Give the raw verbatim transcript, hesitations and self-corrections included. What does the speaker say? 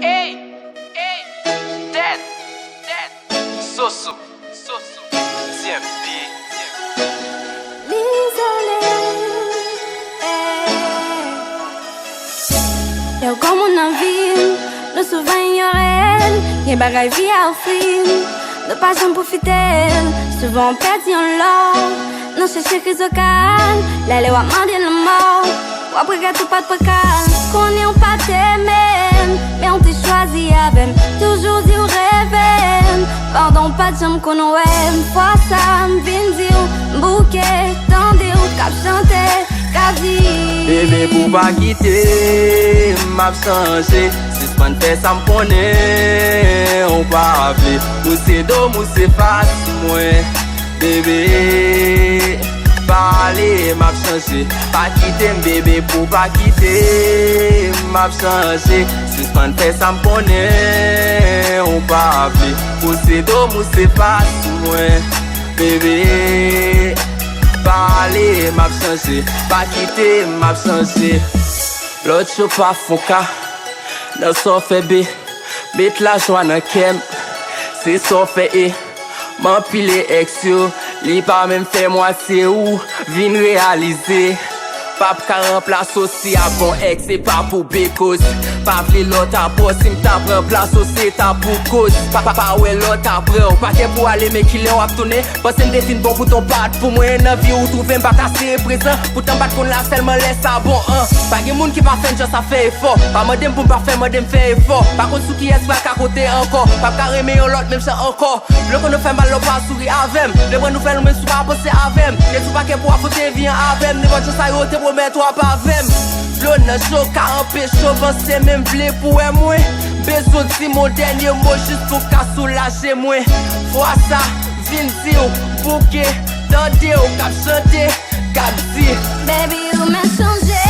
Ey, ey, tèt, tèt, soso, soso, tyèmpi. Mizole, ey. Lè w granmoun nan vi n, nou souvan inyore l. Gen bagay vi a ofri n, nou pa janm pwofite l. Souvan w pèdi yon lò nan chèche krizokal. Lè lè w ap mande lanmò, w ap regrèt ou pa t pran ka l. Konnen w pa t renmen m, men w te chwazi avè m. Toujou di w reve m, pandan w pa t janm konn wè m. Fwa sa m vin di w, m bouke, tande w k ap chante, k ap di. Bebe, pou w pa kite m, m ap chanje. Sispann fè sa m konnen ou pa vle. Mouse do, mouse fas mwen. Bebe, pale, m ap chanje. Pa kite m, bebe, pou w pa kite m, m ap chanje. Sispann fè sa m konnen ou pa vle. Mouse do, mouse fas mwen. Bebe, pale, m ap chanje. Pa kite m, m ap chanje. Lòt yo pa fon ka nan sa w fè, be. Met lajwa nan kè m. Se sa w fè, e. M anpile èks yo, li pa menm fè mwa, se ou vin reyalize. P ap ka ranplase w si a bon èks, se pa pou be koz. Pa vle lòt apre w, si m t ap ranplase w, se ta pou koz. Pa, pa, pa wè lòt apre w, pa kè pou ale, men kilè w ap tounen. Panse m te fin bon pou ton pa t pou mwen. Nan vi ou twouve m pa t ase prezan. Poutan m pa t konn la sèlman lè sa bon an. Pa gen moun ki pa fè n jan sa fè efò. Pa mande m pou m pa fè, mande m fè efò. Pa konn sou kiyès pral ka konte ankò. P ap ka renmen yon lòt menm jan ankò. Vle konnen w fè mal lè w pa souri avè m. Vle pran nouvèl ou menm si w pa panse avè m. Te sou pakè pou afwonte vi an avè m. Nenpòt jan sa yo te pwomèt w ap avè m. Dlo nan je w ka anpeche w vanse, men m vle pou wè mwen. Bezwen di m yon dènye mo jis pou w ka soulaje mwen. Fwa sa, vin di w, bouke, tande w k ap chante, k ap di. Baby, ou mèt chanje.